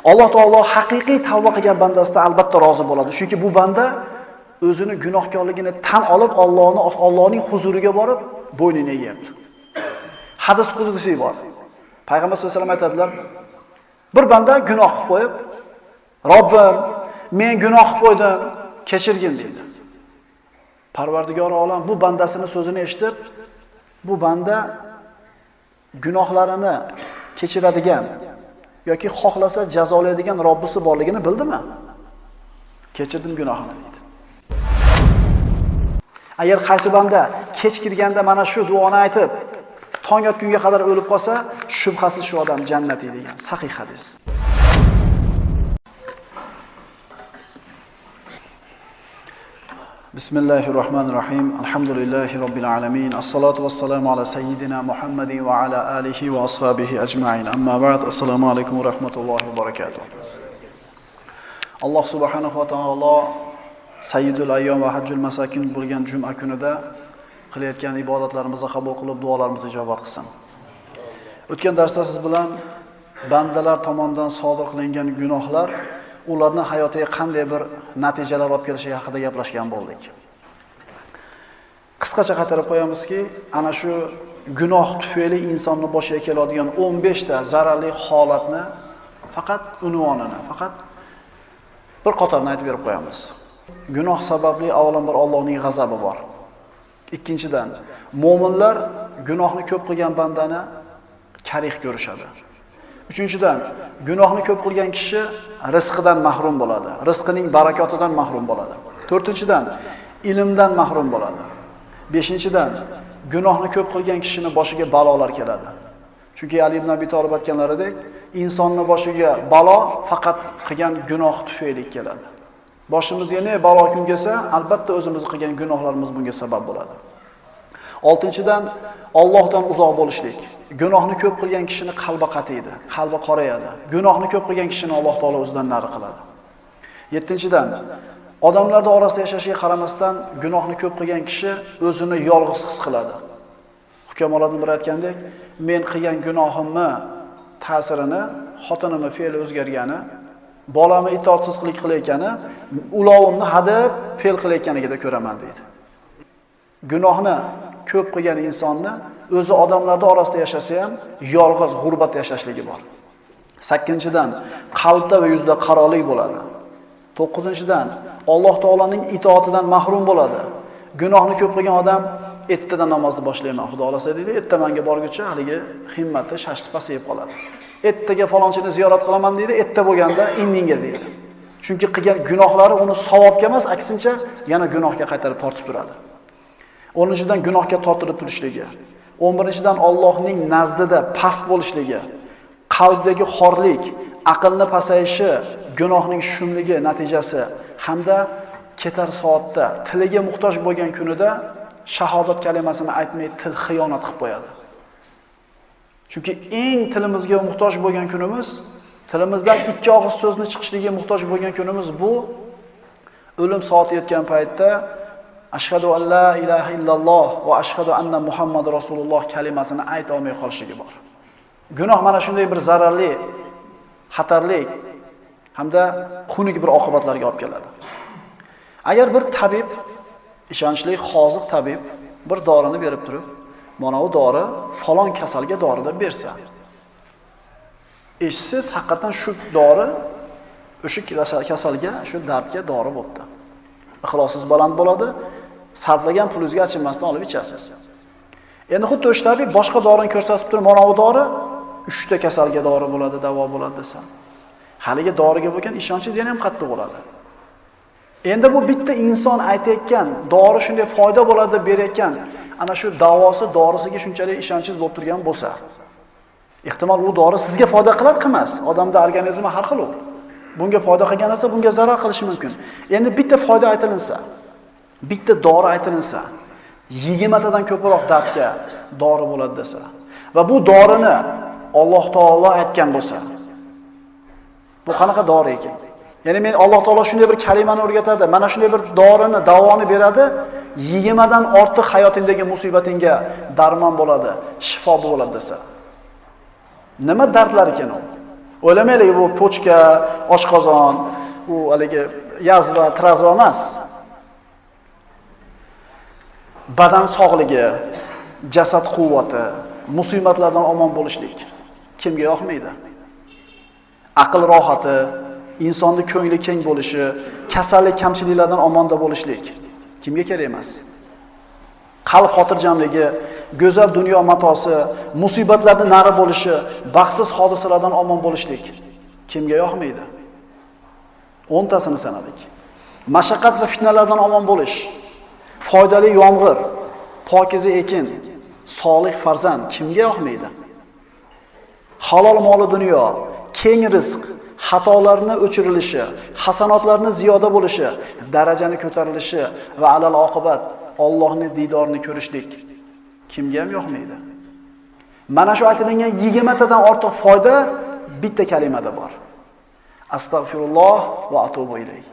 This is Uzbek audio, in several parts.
Alloh taolo haqiqiy tavba qilgan bandasidan albatta rozi bo'ladi. Chunki bu banda o'zini gunohkorligini tan olib, Allohning huzuriga borib bo'ynini egyapti. Hadis qudsiy bor. Payg'ambar sollallohu alayhi vasallam aytadilar, bir banda gunoh qilib qo'yib, Robbim, men gunoh qilib qo'ydim, kechirgin deydi. Parvardigor olam bu bandasini so'zini eshitib, bu banda gunohlarini kechiradigan yoki xohlasa jazolaydigan Robbisi borligini bildimi? Kechirdim gunohini deydi. Agar qaysi banda kech kirganda mana shu duoni aytib, tong otgunga qadar o'lib qolsa, shubhasiz shu odam jannatiy degan sahih hadis. Bismillahirrohmanirrohim. Alhamdulillahi robbil alamin. Assalatu vassalamu ala sayyidina Muhammadin va ala alihi va ashabihi ajma'in. Amma ba'd. Assalomu alaykum va rahmatullohi va barakatuh. Alloh subhanahu va taolo Sayyidul ayyom va hajjul masakin bo'lgan juma kunida qilayotgan ibodatlarimizni qabul qilib, duolarimizni ijobat qilsin. O'tgan darsda siz bilan bandalar tomonidan sodir qilingan gunohlar ularning hayotiga qanday bir natijalar olib kelishi haqida gaplashgan bo'ldik. Qisqacha qaytarib qo'yamizki, ana shu gunoh tufayli insonni boshiga keladigan 15 ta zararli holatni faqat unvonini, faqat bir qatorni aytib berib qo'yamiz. Gunoh sababli avvalambor Allohning g'azabi bor. Ikkinchidan, mo'minlar gunohni ko'p qilgan bandani karih ko'rishadi. Uchinchidan, gunohni ko'p qilgan kishi rizqidan mahrum bo'ladi, rizqining barakotidan mahrum bo'ladi. To'rtinchidan, ilmdan mahrum bo'ladi. Beshinchidan, gunohni ko'p qilgan kishining boshiga balolar keladi. Chunki Ali ibn Abi Talib aytganlaridek, insonning boshiga balo faqat qilgan gunoh tufayli keladi. Boshimizga ne balo kun kelsa, albatta o'zimiz qilgan gunohlarimiz bunga sabab bo'ladi. Oltinchidan, Allohdan uzoq bo'lishlik. Gunohni ko'p qilgan kishini qalbi qatiydi, qalbi qorayadi. Gunohni ko'p qilgan kishini Alloh taolo o'zidan nari qiladi. Yettinchidan, odamlarda orasida yashashiga qaramasdan gunohni ko'p qilgan kishi o'zini yolg'iz his qiladi. Hukamolardan biri aytgandek, men qilgan gunohimni ta'sirini xotinimni fe'li o'zgargani, bolamni itoatsizlik qilayotgani, ulovimni hadeb fe'l qilayotganligida ko'raman deydi. Gunohni ko'p qilgan insonni o'zi odamlarda orasida yashasa ham yolg'iz g'urbat yashashligi bor. 8-dan, qalbda va yuzda qarolik bo'ladi. 9-dan, Alloh taoloning itoatidan mahrum bo'ladi. Gunohni ko'p qilgan odam ertadan namozni boshlayman, Xudo xolasa deydi, ertamanga borguncha haligi himmati shashti pasayib qoladi. Ertaga falonchini ziyorat qilaman deydi, erta bo'lganda indinga deydi. Chunki qilgan gunohlari uni savobga emas, aksincha yana gunohga qaytarib tortib turadi. 10-dan gunohga tortilib turishligi, 11-dan Allohning nazdida past bo'lishligi, qalbdagi xorlik, aqlni pasayishi, gunohning shumligi natijasi hamda ketar soatda tiliga muhtoj bo'lgan kunida shahodat kalimasini aytmay til xiyonat qilib qo'yadi. Chunki eng tilimizga muhtoj bo'lgan kunimiz, tilimizdan ikki og'iz so'zni chiqishligiga muhtoj bo'lgan kunimiz bu o'lim soati yetgan paytda ashhadu an la ilaha illalloh va ashhadu anna Muhammad rasululloh kalimasini ayta olmay qolishligi bor. Gunoh mana shunday bir zararli, xatarli hamda xunuk bir oqibatlarga olib keladi. Agar bir tabib, ishonchli hoziq tabib bir dorini berib turib, mana bu dori falon kasalga dori deb bersa, eshsiz haqiqatan shu dori o'sha kasalga, shu dardga dori bo'pti. Ixlosiz baland bo'ladi, sarflagan pulingizga achinmasdan olib ichasiz. Endi xuddi o'sha tabib boshqa dorini ko'rsatib turib, mana bu dori 3 ta kasalga dori bo'ladi, davo bo'ladi desa, haligi doriga bo'lgan ishonchingiz yana ham qattiq bo'ladi. Endi bu bitta inson aytayotgan, dori shunday foyda bo'ladi deb berayotgan, ana shu davosi dorisiga shunchalik ishonchingiz bo'lib turgan bo'lsa, ehtimol u dori sizga foyda qilar qilmas. Odamda organizmi har xil u. Bunga foyda qilgan narsa bunga zarar qilishi mumkin. Endi bitta foyda aytilinsa, bitta dori aytilinsa, 20 tadan ko'proq dardga dori bo'ladi desa va bu dorini Alloh taolo aytgan bo'lsa, bu qanaqa dori ekan? Ya'ni men Alloh taolo shunday bir kalimani o'rgatadi, mana shunday bir dorini, davoni beradi, 20 dan ortiq hayotingdagi musibatingga darmon bo'ladi, shifo bo'ladi desa. Nima dardlar ekan u? O'ylamaylik bu pochka, oshqozon, u haligi yazva, trazva emas. Badan sog'ligi, jasad quvvati, musibatlardan omon bo'lishlik kimga yoqmaydi? Aql rohati, insonning ko'ngli keng bo'lishi, kasallik kamchiliklardan omonda bo'lishlik kimga kerak emas? Qalb xotirjamligi, go'zal dunyo matosi, musibatlardan nari bo'lishi, baxtsiz hodisalardan omon bo'lishlik kimga yoqmaydi? 10 tasini sanadik. Mashaqqat va fitnalardan omon bo'lish, foydali yomg'ir, pokiza ekin, solih farzand kimga yoqmaydi? Halol moli dunyo, keng rizq, xatolarni o'chirilishi, hasanotlarni ziyoda bo'lishi, darajani ko'tarilishi va alal oqibat Allohning diydorini ko'rishlik kimga ham yoqmaydi? Mana shu aytilgan 20 tadan ortiq foyda bitta kalimada bor. Astagfirulloh va atubu ilayh.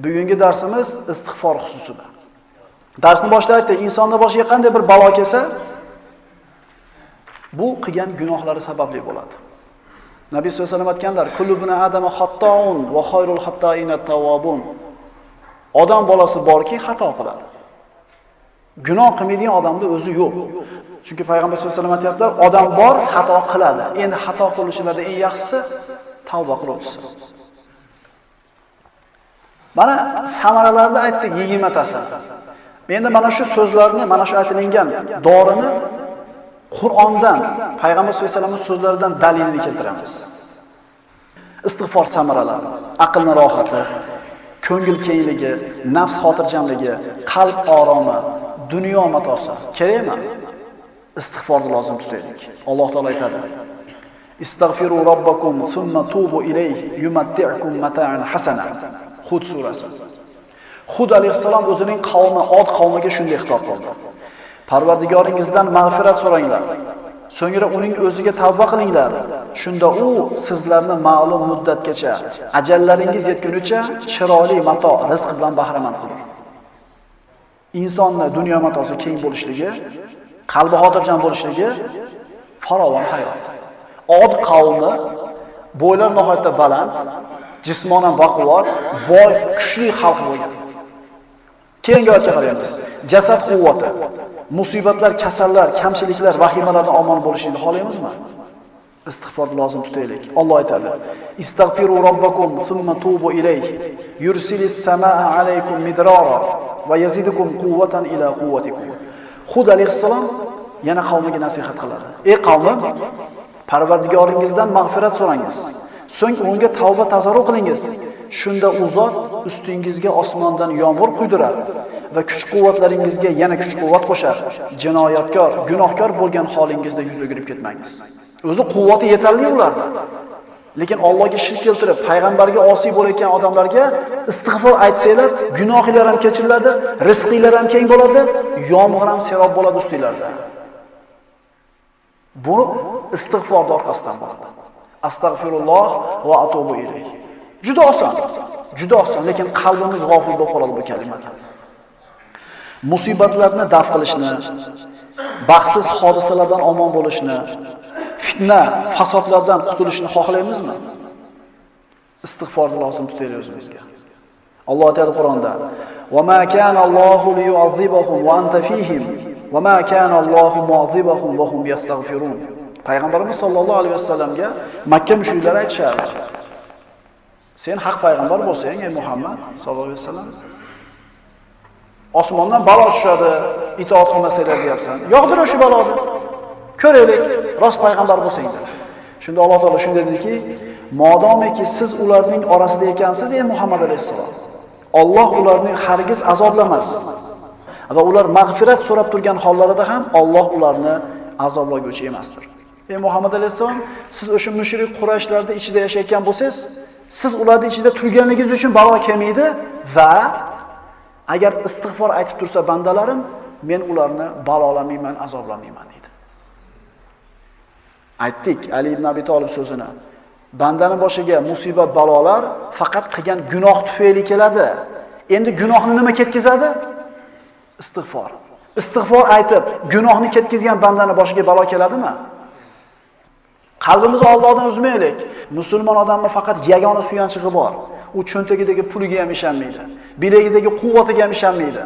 Bugungi darsimiz istig'for xususida. Darsni boshida aytdik, insonning boshiga qanday bir balo kelsa, bu qilgan gunohlari sababli bo'ladi. Nabiy sollallohu alayhi vasallam aytganlar: "Kullu bani adama xattoun va xoyrul xattoina tawwabun." Odam bolasi borki xato qiladi. Gunoh qilmaydigan odamda o'zi yo'q. Chunki payg'ambar sollallohu alayhi vasallam aytayaptilar, odam bor xato qiladi. Endi xato qiluvchilardan eng yaxshisi tavba qiluvchisi. Mana samaralarni aytdik 20 tasi. Endi mana shu so'zlarni, mana shu aytilgan dorini Qur'ondan, payg'ambar sollallohu alayhi vasallamning so'zlaridan dalilini keltiramiz. Istig'for samaralari, aqlning rohati, ko'ngil kengligi, nafs xotirjamligi, qalb oromi, dunyo matosi kerakmi? Istig'forni lozim tutaylik. Alloh taolo aytadi: Istag'firu robbakum thumma tubu ilayhi yumatti'ukum mata'an hasana. Hud surasi. Hud alayhissalom o'zining qavmi Od qavmiga shunday xitob qildi: Parvardigoringizdan mag'firat so'ranglar. So'ngra uning o'ziga tavba qilinglar. Shunda u sizlarni ma'lum muddatgacha, ajallaringiz yetgunicha chiroyli mato, rizq bilan bahramand qilur. Insonni dunyo matosi keng bo'lishligi, qalbi xotirjam bo'lishligi farovon hayot. Od qavmi bo'ylari nihoyatda baland, jismonan baquvvat, boy, kuchli xalq bo'lgan. Keyingi oyatga qaraymiz. Jasad quvvati, musibatlar, kasallar, kamchiliklar, vahimalardan omon bo'lishni xohlaymizmi? Istig'forni lozim tutaylik. Alloh aytadi: Istag'firu robbakum thumma tubu ilayhi yursilis samaa alaykum midrara va yazidukum quvvatan ila quvvatikum. Hud alayhissalom yana qavmiga nasihat qiladi. Ey qavmim, Parvardigoringizdan mag'firat so'rangiz. So'ng unga tavba tazarru qilingiz. Shunda u zot ustingizga osmondan yomg'ir quydirar va kuch-quvvatlaringizga yana kuch-quvvat qo'shar. Jinoyatkor, gunohkor bo'lgan holingizda yuz o'girib ketmangiz. O'zi quvvati yetarli ularda. Lekin Allohga shirk keltirib, payg'ambarga osiy bo'layotgan odamlarga istig'for aytsanglar, gunohinglar ham kechiriladi, rizqinglar ham keng bo'ladi, yomg'ir ham serob bo'ladi ustinglarda. Buni istig'forning orqasidan bo'ladi. Astagfirulloh va atubu ilayh. Juda oson, juda oson, lekin qalbimiz g'ofil bo'lib qoladi bu kalimadan. Musibatlarni daf qilishni, baxtsiz hodisalardan omon bo'lishni, fitna, fasodlardan qutulishni xohlaymizmi? Istig'forni lozim tutaylik o'zimizga. Alloh aytadi Qur'onda: "Va ma kana Allohu liyu'azzibahum va anta fihim va ma kana Allohu mu'azzibahum va hum yastaghfirun." Payg'ambarimiz sollallohu alayhi vasallamga Makka mushriklari aytishardi: Sen haq payg'ambar bo'lsang, ey Muhammad sollallohu alayhi vasallam, osmondan balo tushadi, itoat qilmasanglar deyapsan. Yog'dir o'sha baloni. Ko'raylik, rost payg'ambar bo'lsang deb. Shunda Alloh taolo shunday dediki: Modomiki siz ularning orasida ekansiz, ey Muhammad alayhissalom, Alloh ularni hargiz azoblamas va ular mag'firat so'rab turgan hollarida ham Alloh ularni azoblaguvchi emasdir. Ey Muhammad alayhissalom, siz o'sha mushrik Qurayshlarning ichida yashayotgan bo'lsangiz, siz ularning ichida turganligingiz uchun balo kelmaydi va agar istig'for aytib tursa bandalarim, men ularni balolamayman, azoblamayman deydi. Aytdik Ali ibn Abi Talib so'zini. Bandaning boshiga musibat, balolar faqat qilgan gunoh tufayli keladi. Endi gunohni nima ketkazadi? Istig'for. Istig'for aytib, gunohni ketkazgan bandaning boshiga balo keladimi? Qalbimizni Allohdan uzmaylik. Musulmon odamning faqat yagona suyanchig'i bor. U cho'ntagidagi puliga ham ishonmaydi, bilagidagi quvvatiga ham ishonmaydi.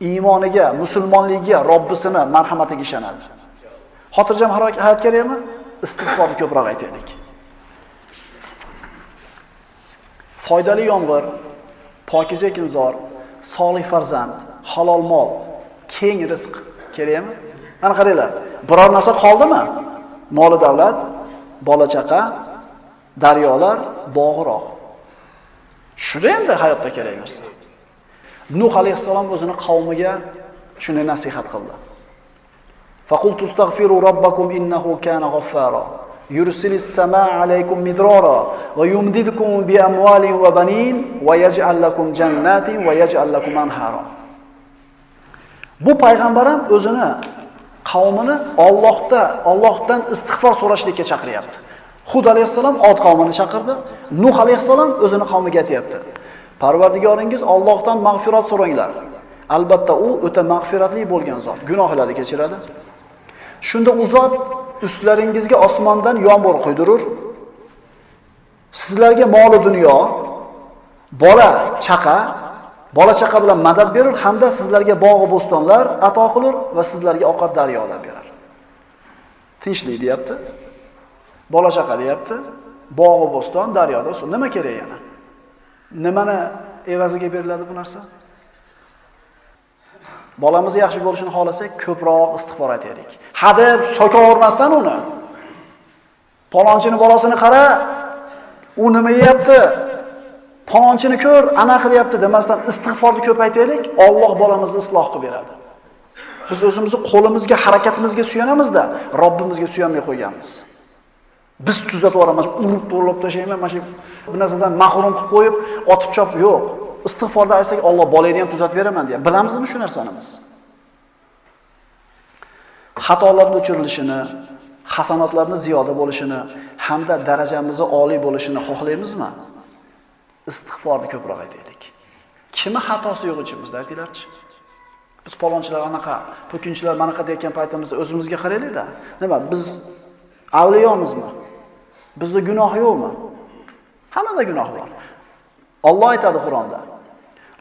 Iymoniga, musulmonligiga, Robbisini marhamatiga ishonadi. Xotirjam hayot kerakmi? Istig'forni ko'proq aytaylik. Foydali yomg'ir, pokiza ekinzor, solih farzand, halol mol, keng rizq kerakmi? Mana qaranglar, biror narsa qoldimi? Moli davlat, bola chaqa, daryolar, bog'roq. Shuni endi hayotda kerak narsa. Nuh alayhissalom o'zini qavmiga shuni nasihat qildi. Faqultu astaghfiru robbakum innahu kana ghaffara. Yursilis samaa alaykum midrara va yumdidukum bi amwalin va banin va yaj'al lakum jannatin va yaj'al lakum anhara. Bu payg'ambar ham o'zini qavmini Allohdan istig'for so'rashlikka chaqiryapti. Hud alayhissalom Od qavmini chaqirdi. Nuh alayhissalom o'zini qavmiga aytayapti. Parvardigoringiz Allohdan mag'firat so'ranglar. Albatta u o'ta mag'firatli bo'lgan zot, gunohlarni kechiradi. Shunda u zot ustlaringizga osmondan yomg'ir quydirur. Sizlarga mol dunyo, bola chaqa bilan madad berur hamda sizlarga bog'i bo'stonlar ato qilur va sizlarga oqar daryolar berar. Tinchlik deyapti. Bola chaqa deyapti. Bog'i bo'ston, daryoda suv. Nima kerak yana? Nimani evaziga beriladi bu narsa? Bolamiz yaxshi bo'lishini xohlasak, ko'proq istig'for aytaylik. Hadeb sokavermasdan uni. Palonchini bolasini qara, u nima yeyapti? Palonchini ko'r, ana qilyapti demasdan istig'forni ko'paytiraylik, Alloh bolamizni isloh qilib beradi. Biz o'zimizni qo'limizga, harakatimizga suyanamizda, Robbimizga suyanmay qo'yganmiz. Biz tuzatib yuboramiz, urib to'g'rilab tashlayman, mana shu bir narsadan mahrum qilib qo'yib, otib chop yo'q. Istig'forda aytsak, Alloh bolangni ham tuzatib beraman deya. Bilamizmi shu narsani biz? Xatolarning o'chirilishini, hasanotlarning ziyoda bo'lishini hamda darajamizni oliy bo'lishini xohlaymizmi? Istig'forni ko'proq aytaylik. Kimi xatosi yo'q ichimizda aytinglarchi? Biz palonchilar anaqa, po'kinchilar manaqa deyotgan paytimizda o'zimizga qaraylik-da. Nima, biz avliyomizmi? Bizda gunoh yo'qmi? Hammada gunoh bor. Alloh aytadi Qur'onda: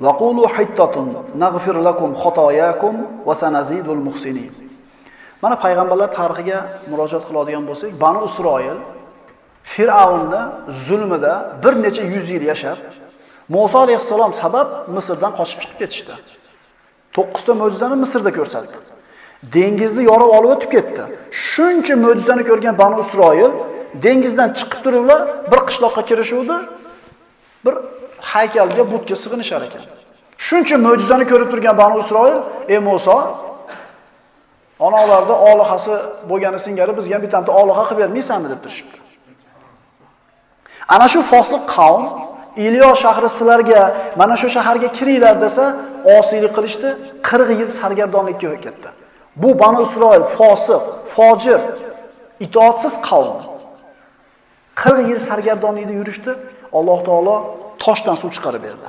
"Va qulu hittatun naghfir lakum xatoyakum va sanazidul muhsinin." Mana payg'ambarlar tarixiga murojaat qiladigan bo'lsak, Banu Isroil Fir'avnning zulmida bir necha yuz yil yashab, Musa alayhissalom sabab Misrdan qochib chiqib ketishdi. 9 ta mo'jizani Misrda ko'rsatdi. Dengizni yorib olib o'tib ketdi. Shuncha mo'jizani ko'rgan Banu Isroil dengizdan chiqib turiblar, bir qishloqqa kirishuvdi, bir haykalga, butga sig'inishar ekan. Shuncha mo'jizani ko'rib turgan Banu Isroil, "Ey Musa, ana ularda olihasi bo'lgani singari bizga ham bitta oliha qilib bermaysanmi?" deb turishibdi. Ana shu fosiq qavm Ilyo shahri sizlarga, mana shu shaharga kiringlar desa, osiylik qilishdi, 40 yil sargardonlikka ketdi. Bu Banu Isroil fosiq, fojir, itoatsiz qavm. 40 yil sargardonlikda yurishdi, Alloh taolo toshdan suv chiqarib berdi.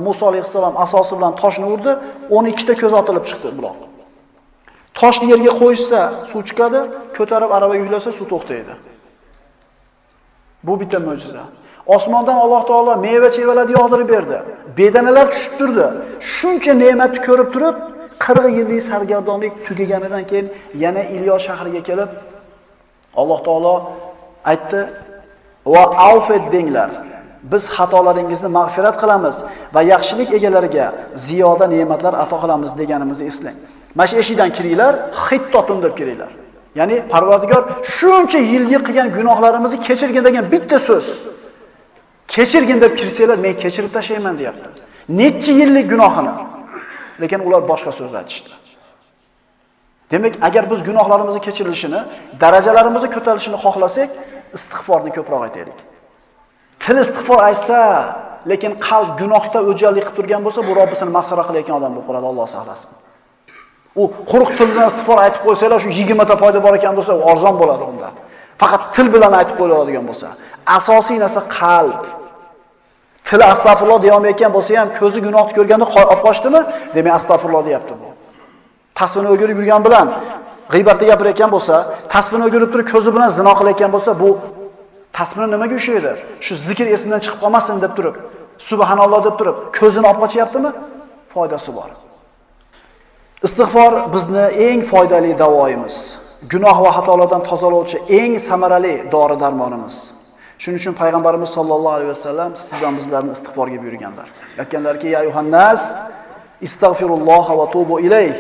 Musa alayhissalom asosi bilan toshni urdi, 12 ta ko'z otilib chiqdi buloq. Toshni yerga qo'yishsa suv chiqadi, ko'tarib aravaga yuklasa suv to'xtaydi. Bu bitta mo'jiza. Osmondan Alloh taolo meva-chevalarni yog'dirib berdi. Bedanalar tushib turdi. Shuncha ne'matni ko'rib turib, 40 yillik sargardonlik tugaganidan keyin yana Ilyo shahriga kelib Alloh taolo aytdi: "Va avf denglar. Biz xatolaringizni mag'firat qilamiz va yaxshilik egalariga ziyoda ne'matlar ato qilamiz" deganimizni eslang. Mana shu eshikdan kiringlar, hittotun deb kiringlar. Ya'ni Parvardigor shuncha yillik qilgan gunohlarimizni kechirgin degan bitta so'z. Kechirgin deb kirsanglar, men kechirib tashlayman deyapti. Necha yillik gunohini. Lekin ular boshqa so'z aytishdi. Demak, agar biz gunohlarimizni kechirilishini, darajalarimizni ko'tarilishini xohlasak, istig'forni ko'proq aytaylik. Til istig'for aytsa, lekin qalb gunohda o'jarlik qilib turgan bo'lsa, bu Robbisini masxara qilayotgan odam bo'lib qoladi, Alloh saqlasin. U quruq til bilan istig'for aytib qo'ysanglar, shu 20 ta foyda bor ekan desa, arzon bo'ladi unda. Faqat til bilan aytib qo'yiladigan bo'lsa, asosiy narsa qalb. Til astag'firulloh deya olmayotgan bo'lsa ham, ko'zi gunohni ko'rganda olib qochdimi? Demak, astag'firulloh deyapti bu. Tasvini o'girib yurgan bilan g'iybatni gapirayotgan bo'lsa, tasbihni o'girib turib ko'zi bilan zino qilayotgan bo'lsa, bu tasbihni nimaga ushlaydi? Shu zikr esimdan chiqib qolmasin deb turib, subhanalloh deb turib, ko'zini olib qochyaptimi? Foydasi bor. Istig'for bizni eng foydali davoimiz. Gunoh va xatolardan tozalovchi eng samarali dori-darmonimiz. Shuning uchun payg'ambarimiz sollallohu alayhi vasallam siz bilan bizlarni istig'forga buyurganlar. Aytganlarki: "Ya ayyuhannas, istag'firulloha va tubu ilayhi,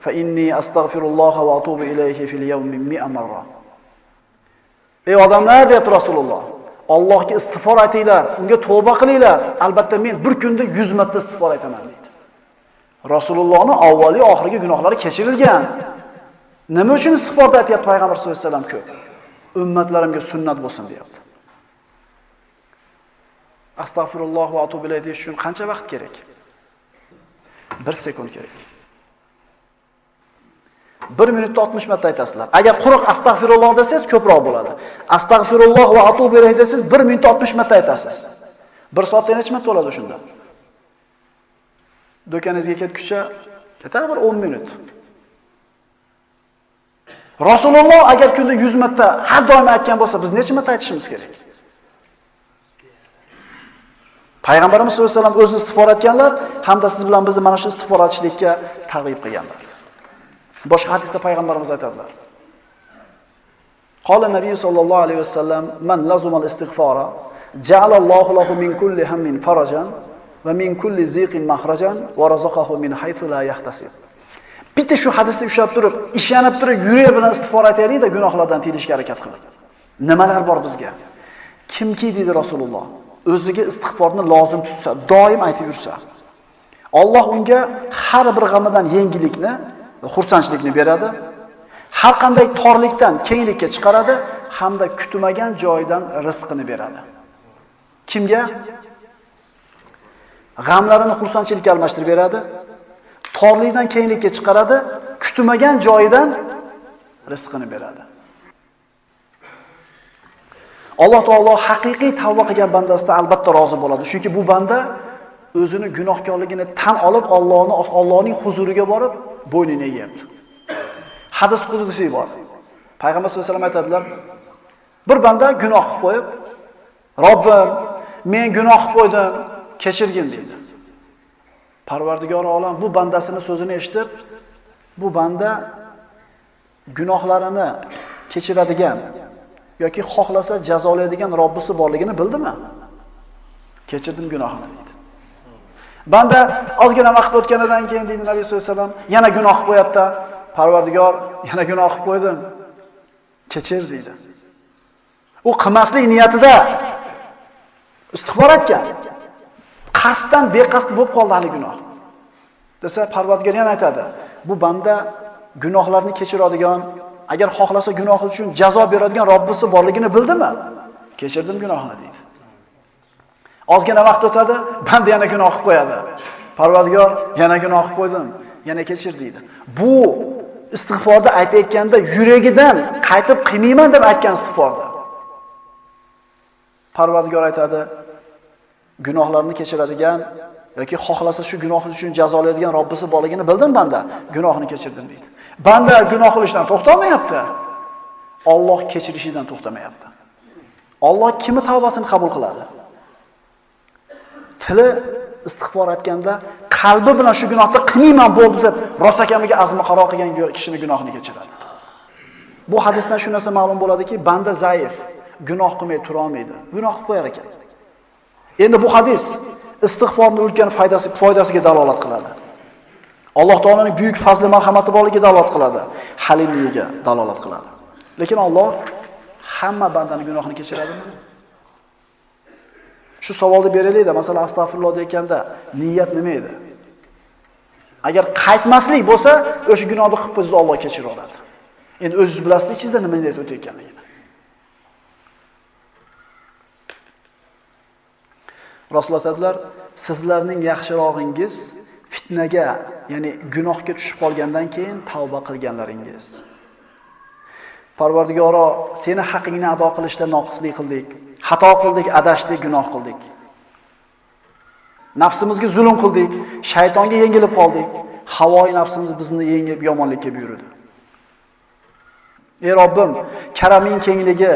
fa inni astag'firulloha va atubu ilayhi fil yawmi mi'a marra." Ey odamlar, deyapti Rasululloh, Allohga istig'for aytinglar, unga tavba qilinglar. Albatta men bir kunda 100 marta istig'for aytaman deydi. Rasulullohning avvali oxirgi gunohlari kechirilgan. Nima uchun istig'forda aytayapti payg'ambar sollallohu alayhi vasallam ko'p? Ummatlarimga sunnat bo'lsin deyapti. Astag'firulloh va atubu ilayhi deyish uchun qancha vaqt kerak? 1 sekund kerak. 1 minutda 60 marta aytasizlar. Agar quruq astag'firulloh desangiz ko'proq bo'ladi. Astag'firulloh va atubu ilayhi desangiz 1 minutda 60 marta aytasiz. 1 soatda necha marta bo'ladi shunda? Do'koningizga ketguncha ketadi bir 10 minut. Rasululloh agar kunda 100 marta har doim aytgan bo'lsa, biz necha marta aytishimiz kerak? Payg'ambarimiz sollallohu alayhi vasallam o'zi istig'for aytganlar hamda siz bilan bizni mana shu istig'for aytishlikka targ'ib qilganlar. Boshqa hadisda payg'ambarimiz aytadilar. Qola Nabiy sollallohu alayhi vasallam: "Man lazumal istig'fara ja'alallohu lahu min kulli hammin farajan va min kulli ziqin mahrajan va razaqahu min haythu la yahtasib." Bitta shu hadisni ushlab turib, ishonib turib, yurak bilan istig'for aytaylik-da, gunohlardan tiyilishga harakat qilib. Nimalar bor bizga? Kimki dedi Rasululloh, o'ziga istig'forni lozim tutsa, doim aytib yursa, Alloh unga har bir g'amidan yengillikni va xursandchilikni beradi. Har qanday torlikdan kenglikka chiqaradi hamda kutmagan joydan rizqini beradi. Kimga? G'amlarini xursandchilikka almashtirib beradi. Torlikdan kenglikka chiqaradi, kutmagan joyidan rizqini beradi. Alloh taolo haqiqiy tavba qilgan bandasidan albatta rozi bo'ladi. Chunki bu banda o'zini gunohkorligini tan olib, Allohning huzuriga borib bo'ynini egyapti. Hadis qudsiy bor. Payg'ambar sollallohu alayhi vasallam aytadilar: bir banda gunoh qilib qo'yib, Robbim, men gunoh qilib qo'ydim, kechirgin deydi. Parvardigor olam bu bandasini so'zini eshitib, bu banda gunohlarini kechiradigan yoki xohlasa jazolaydigan Robbisi borligini bildimi? Kechirdim gunohini deydi. Banda ozgina vaqt o'tganidan keyin deydi Nabiy sollallohu alayhi vasallam, yana gunoh qilib qo'yapti. Parvardigor, yana gunoh qilib qo'ydim. Kechir deydi. U qilmaslik niyatida istig'for etgan. Qasddan beqasd bo'lib qoldi hali gunoh. Desa Parvardigor yana aytadi: bu banda gunohlarni kechiradigan, agar xohlasa gunohi uchun jazo beradigan Robbisi borligini bildimi? Kechirdim gunohini deydi. Ozgina vaqt o'tadi, banda yana gunoh qilib qo'yadi. Parvardigor, yana gunoh qilib qo'ydim, yana kechir deydi. Bu istig'forda aytayotganda yuragidan qaytib qilmayman deb aytgan istig'forda. Parvardigor aytadi: gunohlarni kechiradigan yoki xohlasa shu gunohi uchun jazolaydigan Robbisi borligini bildim banda, gunohini kechirdim deydi. Banda gunoh qilishdan to'xtamayapti. Alloh kechirishidan to'xtamayapti. Alloh kimni tavbasini qabul qiladi? Tili istig'for aytganda qalbi bilan shu gunohni qilmayman bo'ldi deb rostakamiga azmi qaror qilgan kishini gunohini kechiradi. Bu hadisdan shu narsa ma'lum bo'ladiki, banda zaif, gunoh qilmay tura olmaydi. Gunoh qilib qo'yar ekan. Endi bu hadis istig'forning ulkan foydasiga dalolat qiladi. Alloh taoloning buyuk fazli marhamati borligiga dalolat qiladi, halimligiga dalolat qiladi. Lekin Alloh hamma bandaning gunohini kechiradimi? Shu savolni beraylik-da, masalan, astag'firulloh deganda niyat nima edi? Agar qaytmaslik bo'lsa, o'sha gunohni qilib qo'ysa Alloh kechira oladi. Endi o'zingiz bilasizlar ichingizda nima niyat o'tayotganligini. Rasululloh aytadilar, sizlarning yaxshirog'ingiz fitnaga, ya'ni gunohga tushib qolgandan keyin tavba qilganlaringiz. Parvardigoro, seni haqingni ado qilishda noqislik qildik, xato qildik, adashdik, gunoh qildik. Nafsimizga zulm qildik, shaytonga yengilib qoldik. Havoi nafsimiz bizni yengib yomonlikka buyurdi. Ey Robbim, karaming kengligi,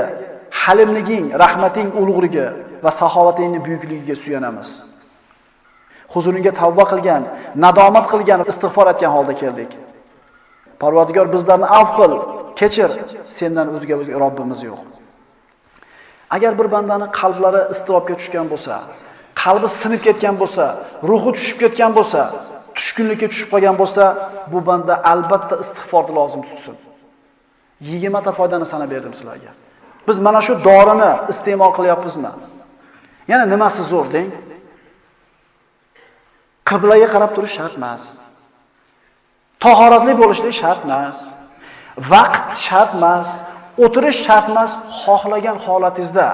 halimliging, rahmating ulug'ligi va saxovatingning buyukligiga suyanamiz. Huzuringga tavba qilgan, nadomat qilgan, istig'for etgan holda keldik. Parvardigor, bizlarni afv qil, kechir, sendan o'zga Robbimiz yo'q. Agar bir bandani qalblari istirobga tushgan bo'lsa, qalbi sinib ketgan bo'lsa, ruhi tushib ketgan bo'lsa, tushkunlikka tushib qolgan bo'lsa, bu banda albatta istig'forni lozim tutsin. 20 ta foydani sanab berdim sizlarga. Biz mana shu dorini iste'mol qilyapmizmi? Yana nimasi zo'r deng? Qiblaga qarab turish shart emas. Tahoratli bo'lishlik shart emas. Vaqt shart emas, o'tirish shart emas, xohlagan holatingizda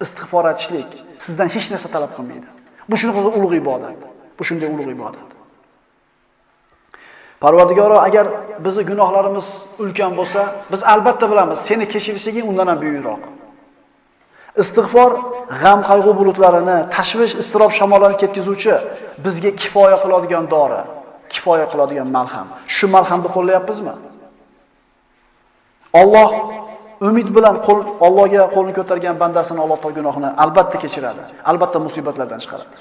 istig'for etishlik sizdan hech narsa talab qilmaydi. Bu shunaqa ulug' ibodat. Bu shunday ulug' ibodat. Parvardigoro, agar bizi gunohlarimiz ulkan bo'lsa, biz albatta bilamiz, seni kechirishliging undan ham buyukroq. Istig'for g'am qayg'u bulutlarini, tashvish, iztirob shamollarini ketkizuvchi, bizga kifoya qiladigan dori, kifoya qiladigan malham. Shu malhamni qo'llayapmizmi? Alloh umid bilan Allohga qo'lini ko'targan bandasini Alloh taolo gunohini albatta kechiradi, albatta musibatlardan chiqaradi.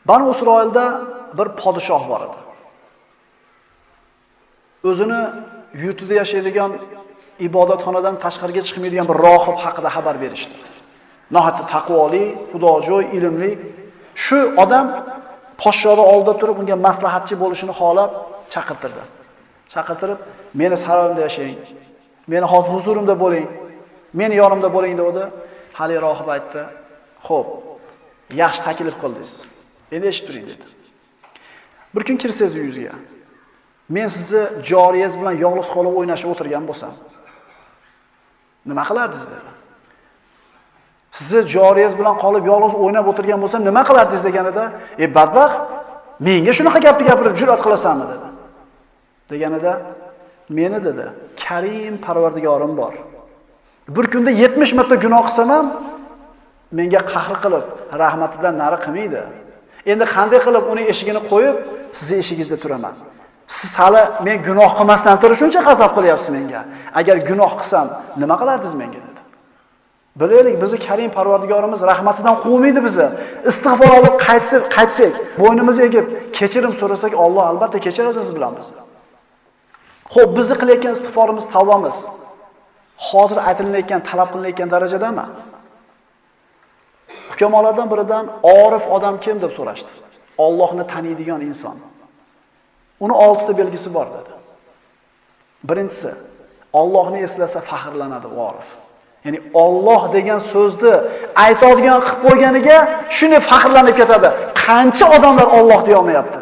Banu Isroilda bir podshoh bor edi. O'zini yurtida yashaydigan, ibodatxonadan tashqariga chiqmaydigan bir rohib haqida xabar berishdi. Nihoyatda taqvoli, xudojo'y, ilmli shu odam podshohni oldida turib unga maslahatchi bo'lishini xohlab chaqirtirdi. Chaqirtirib, meni saroyimda yashang, meni hozir huzurimda bo'ling, meni yonimda bo'ling dedi. Hali rohib aytdi: "Xo'p, yaxshi taklif qildingiz. Endi eshitib turing" dedi. Bir kun kirsangiz uyingizga, men sizni joriyangiz bilan yolg'iz qolib o'ynashib o'tirgan bo'lsam, nima qilardingiz dedi. Sizni joriyangiz bilan qolib yolg'iz o'ynab o'tirgan bo'lsam, nima qilardingiz deganida, "Ey badbaxt, menga shunaqa gapni gapirib jur'at qilasanmi?" dedi. Deganida, meni dedi, Karim Parvardigorim bor. Bir kunda 70 marta gunoh qilsam ham menga qahr qilib, rahmatidan nari qilmaydi. Endi qanday qilib uni eshigini qo'yib, sizni eshigingizda turaman. Siz hali men gunoh qilmasdan turib shuncha g'azab qilyapsiz menga. Agar gunoh qilsam, nima qilardingiz menga dedi. Bilaylik, bizni Karim Parvardigorimiz rahmatidan quvmaydi bizni. Istig'for olib qaytsak, bo'ynimizni egib, kechirim so'rasak, Alloh albatta kechiradi siz bilan bizni. Xo'p, bizni qilayotgan istig'forimiz, tavbamiz hozir aytilayotgan, talab qilinayotgan darajadami? Hukamolardan biridan orif odam kim deb so'rashdi. Allohni taniydigan inson. Uni 6 ta belgisi bor dedi. Birinchisi, Allohni eslasa faxrlanadi orif. Ya'ni Alloh degan so'zni aytadigan qilib qo'yganiga shuni faxrlanib ketadi. Qancha odamlar Alloh deya olmayapti.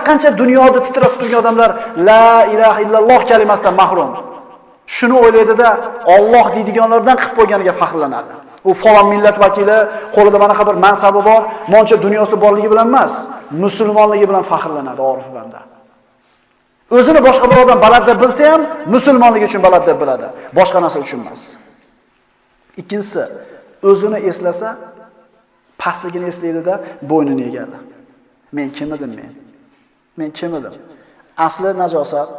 Qancha dunyoda titrab turgan odamlar la ilaha illalloh kalimasidan mahrum. Shuni o'ylaydida Alloh deydiganlardan qilib qo'yganiga faxrlanadi. U falon millat vakili, qo'lida manaqa bir mansabi bor, moncha dunyosi borligi bilan emas, musulmonligi bilan faxrlanadi orif banda. O'zini boshqa bir odam balad deb bilsa ham, musulmonligi uchun balad deb biladi, boshqa narsa uchun emas. Ikkinchisi, o'zini eslasa, pastligini eslaydida bo'ynini egadi. Men kim edim men? Men kim edim? Asli najosat,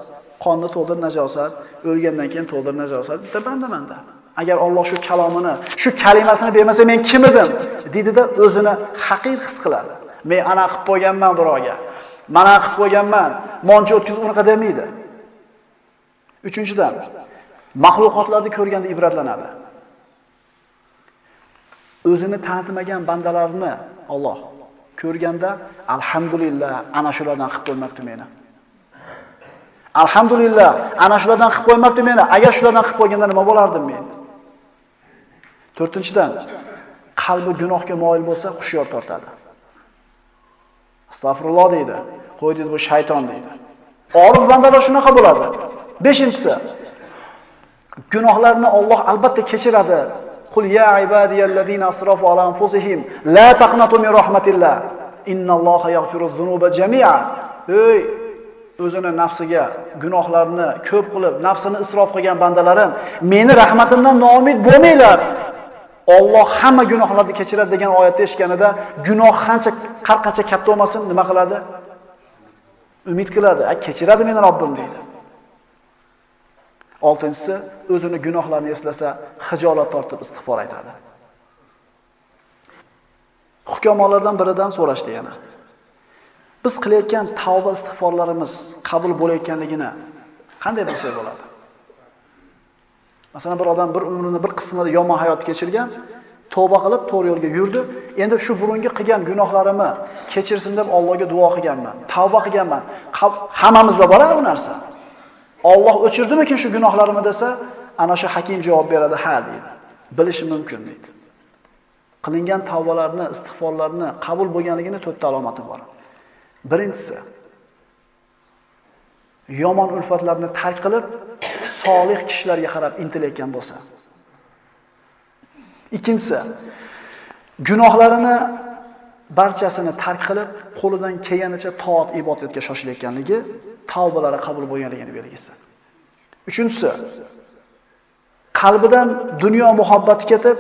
qonni to'ldir najosat, o'lgandan keyin to'ldir najosat, bitta bandamanda. Agar Alloh shu kalomini, shu kalimasini bermasa men kim edim deydida o'zini haqir his qiladi. Men ana qilib qo'yganman birovga. Mana qilib qo'yganman, moncha o'tkazib unaqa demaydi. Uchinchidan, maxluqotlarni ko'rganda ibratlanadi. O'zini tanitmagan bandalarni Alloh ko'rganda alhamdulillah ana shulardan qilib qo'ymabdi meni. Alhamdulillah ana shulardan qilib qo'ymabdi meni. Agar shulardan qilib qo'yganda nima bo'lardim men? To'rtinchidan, qalbi gunohga moyil bo'lsa hushyor tortadi. Astagfirulloh deydi. Qo'y deydi, bu shayton deydi. Orif bandalar shunaqa bo'ladi. Beshinchisi, gunohlarni Alloh albatta kechiradi. Qul ya ibadiyallazina asrafu ala anfusihim la taqnatu min rahmatillah. Innalloha yaghfiru zunuba jami'a. Ey o'zini nafsiga gunohlarni ko'p qilib, nafsini isrof qilgan bandalarim, meni rahmatimdan noumid bo'lmanglar. Alloh hamma gunohlarni kechiradi degan oyatni eshitganida gunoh qancha har qancha katta bo'lmasin nima qiladi? Umid qiladi. A kechiradi meni Robbim deydi. Oltinchisi, o'zini gunohlarini eslasa, xijolat tortib istig'for aytadi. Hukamolardan biridan so'rashdi yana. Biz qilayotgan tavba istig'forlarimiz qabul bo'layotganligini qanday bilsak bo'ladi? Masalan, bir odam bir umrini bir qismida yomon hayot kechirgan, tavba qilib to'g'ri yo'lga yurdi. Endi shu burungi qilgan gunohlarimni kechirsin deb Allohga duo qilganman, tavba qilganman. Hammamizda bor bu narsa. Alloh o'chirdimikin shu gunohlarimni desa, ana shu hakim javob beradi, ha deydi. Bilishi mumkin deydi. Qilingan tavbalarni, istig'forlarni qabul bo'lganligini to'rtta alomati bor. Birinchisi, yomon ulfatlarni tark qilib, solih kishilarga qarab intilayotgan bo'lsa. Ikkinchisi, gunohlarini barchasini tark qilib, qo'lidan kelganicha toat ibodatga shoshilayotganligi tavbalari qabul bo'lganligini belgisi. Uchinchisi, qalbidan dunyo muhabbati ketib,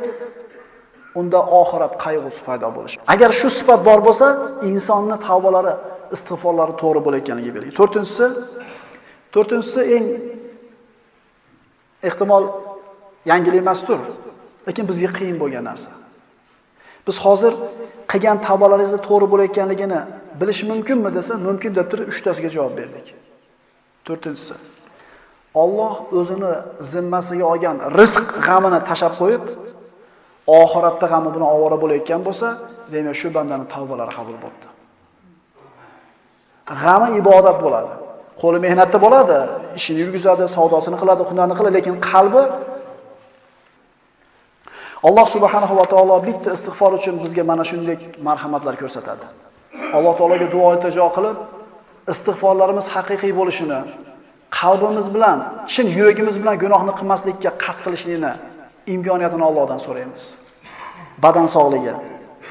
unda oxirat qayg'usi paydo bo'lishi. Agar shu sifat bor bo'lsa, insonning tavbalari, istig'forlari to'g'ri bo'layotganligi belgisi. To'rtinchisi eng ehtimol yangilik emasdir, lekin bizga qiyin bo'lgan narsa. Biz hozir qilgan tavbalaringizni to'g'ri bo'layotganligini bilish mumkinmi desa, mumkin deb turib uchtasiga javob berdik. To'rtinchisi, Alloh o'zini zimmasiga olgan rizq g'amini tashab qo'yib, oxiratda g'ami bilan ovora bo'layotgan bo'lsa, demak shu bandaning tavbalari qabul bo'ldi. G'ami ibodat bo'ladi. Qo'li mehnatda bo'ladi, ishini yurgizadi, savdosini qiladi, hunarni qiladi, lekin qalbi Alloh subhanahu va taolo bitta istig'for uchun bizga mana shunday marhamatlar ko'rsatadi. Alloh taologa duo iltijo qilib, istig'forlarimiz haqiqiy bo'lishini, qalbimiz bilan, chin yuragimiz bilan gunohni qilmaslikka qasd qilishini imkoniyatini Allohdan so'raymiz. Badan sog'ligi,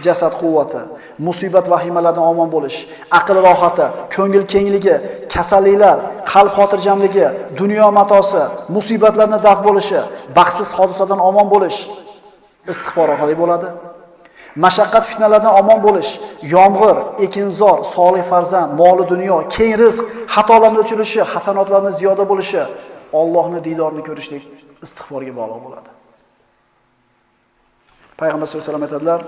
jasad quvvati, musibat vahimalardan omon bo'lish, aql rohati, ko'ngil kengligi, kasalliklar, qalb xotirjamligi, dunyo matosi, musibatlarni daf bo'lishi, baxtsiz hodisadan omon bo'lish istig'for orqali bo'ladi. Mashaqqat fitnalardan omon bo'lish, yomg'ir, ekinzor, solih farzand, moli dunyo, keng rizq, xatolarning o'chirishi, hasanotlarning ziyoda bo'lishi, Allohning diydorini ko'rishlik istig'forga bog'liq bo'ladi. Payg'ambar sollallohu alayhi vasallam aytadilar,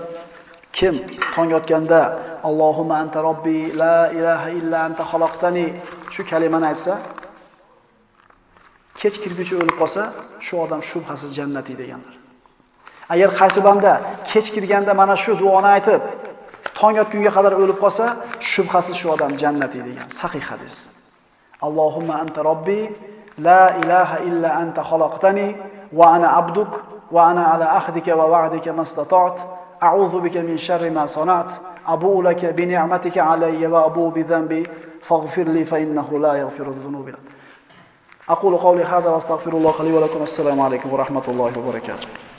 kim tong otganda Allohumma anta robbi la ilaha illa anta xalaqtani shu kalimani aytsa, kech kirguncha o'lib qolsa, shu odam shubhasiz jannatiy degandir. Agar qaysi banda kech kirganda mana shu duoni aytib, tong otgunga qadar o'lib qolsa, shubhasiz shu odam jannatiy degan sahih hadis. Allohumma anta robbi la ilaha illa anta xalaqtani va ana abduk va ana ala ahdika va va'dika mastata'tu a'udhu bika min sharri ma sana'tu abu'u laka bi ni'matika alayya va abu'u bi dhanbi faghfir li fa innahu la yaghfiru dhunuba. Aqulu qawli hadha va astaghfirulloha li va lakum. Assalomu alaykum va rahmatullohi va barakatuh.